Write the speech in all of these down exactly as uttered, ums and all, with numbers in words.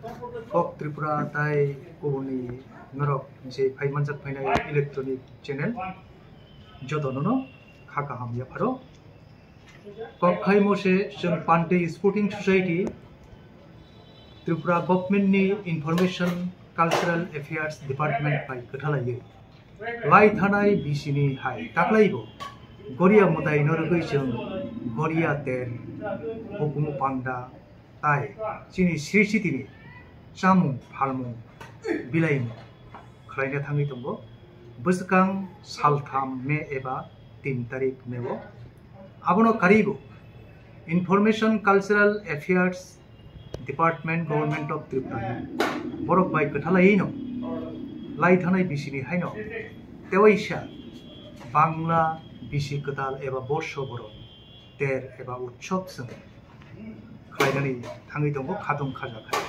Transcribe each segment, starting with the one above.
Kok Tripura tai kubuni norok je phai manjak phainai electronic channel jotono no kha kaham yapharo. Kok khaimo se chwng Pantwi Sporting Society Tripura Government ni Information Cultural Affairs Department bai kwthalaiwi lai thanai bisini hai taklaibo Goria mwtai no rwgwi chwng Goria ter hukumu panda tai chini sri sitini chamung phalmung bilaimung khlaina thangwi tongo. Bwswkang saltham May eba tin tarik May o. Abono karibo Information Cultural Affairs Department, Government of Tripura ni borok bai kwthalaiwi no lai thanai bisini haino tewaisa Bangla bisi kwtal eba borso borok ter eba utsob chwng khlainani thangwi tongo khatung khaja khai.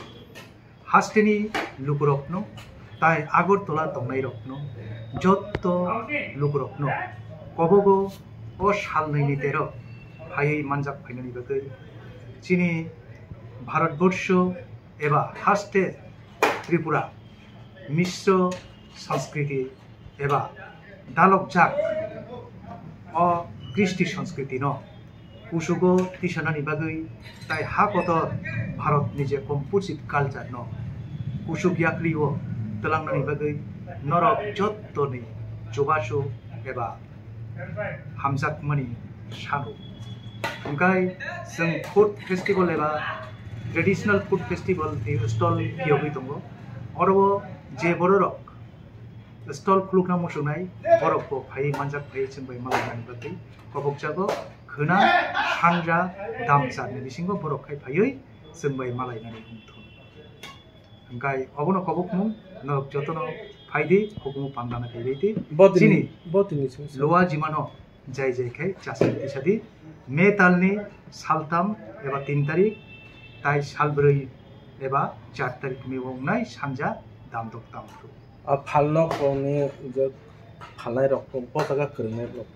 Hasteni lukurokno tai Agartala tongnairokno jotto lukurokno kobogo o salnwini tero phaiwi manjak phainani bagwi chini Bharatborsho eba haste Tripura misro sanskriti eba dalokjak o kristi sanskriti no kusugo tisanani bagwi tai ha kotor Bharat ni je composite culture no kusuk yakri o twlangnani bagwi norok jottoni chubachu eba hamjakmani sanu. Hingkai chwng food festival eba traditional food festival ni stall phiyogwi tongo. Oro je bororok stall khulukna muchungnai borok bo phaiwi manjak phaiwi chwng bai malainani bagwi kobokjago khwna sanja damcharni bisingo borok khai phaiwi chwng bai malainani wngthun. Hingkai obono kobokmung norok jotono phaidi hukumu pandana kailaidi. Botini, chini botini sung sung. Loa jimano jai jai khai chasani tisadi May talni saltham eba tin tarik tai salbrwi eba char tarik May o wngnai sanja damdok tamthru. A phalnok rokni je phalnai rok bo jaga kwrwngnai rok.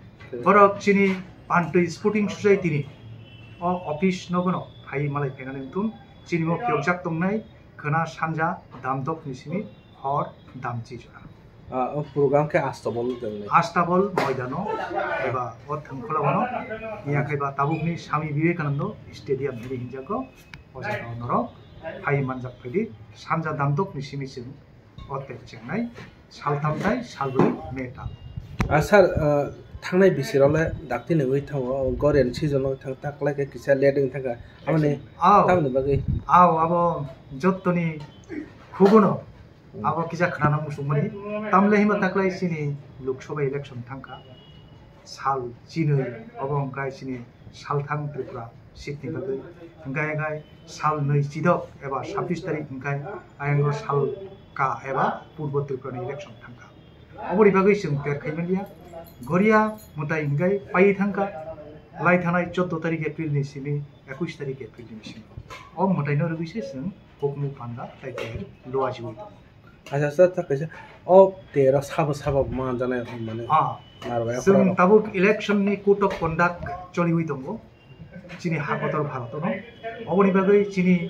Borok chini Pantwi Sporting Society ni o office nogono phai malai phainani wngthun chini mo phiyokjak tongnai khwna sanja damdok ni simi hor damchi jora. Ah, o program khe Astabol tongnai. Astabol moidano eba o thangkhwla bono iya khaiba tabukni Swami Vivekananda Stadium hiri hinjago o jaga norok phai manjak phaidi sanja damdok ni simi chwng o tek chengnai saltham tai salbrwi May tal. Ah, sir, ah, thangnai bisirole dakti nungwi thango, Goren season o thang taklai khe kisa late wng thangkha. Amoni Aw. Tamoni bagwi? Aw, abo jottoni khubuno Hmm. Abo kisa khnana muchungmani. Tamle hima taklai chini Lok Sabha election thangkha. Sal chinwi obo hwnkhe chini salthang Tripura seat ni bagwi. Hwnkhe hwnkhe sal nwi chidok eba sabbish tarik hwnkhe ayang sal ka eba Purbo Tripura ni election thangkha. Oboni bagwi chwng ter khai manliya. Goria mwtai hwnkhe paiwi thangkha. Lai thanai choudo tarik April ni simi, ekush tarik April ni simi. O mwtai no rwgwi se chwng hukumu panda tai ter luajiwi tongo. Acha, acha, acha, kaisa. O tero sabo, sabo manjanai mane. Ah, narwai chwng akhorok. Tabuk election ni code of conduct choliwi tongo. Chini ha kotor Bharat no. Oboni bagwi chini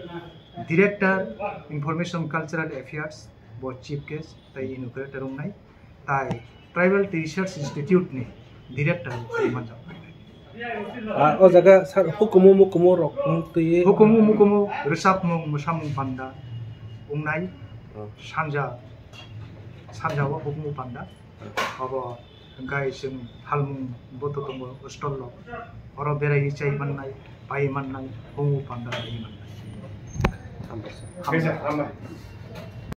Director Information Cultural Affairs bo chief guest tai inaugurator wngnai. Tai Tribal Research Institute ni Director bo manjak. Ah, o jaga sir, hukumu mukumu rok wng twi. Hukumu mukumu rwchapmung mwsamung panda wngnai. Oh. Sanja, sanja o hukumu panda. Obo hwnkhe chwng phalmung bo to tongo stall rok. Oro beraiwi chai mannai, pai mannai, hukumu panda bai mannai. Hambai. Hambai.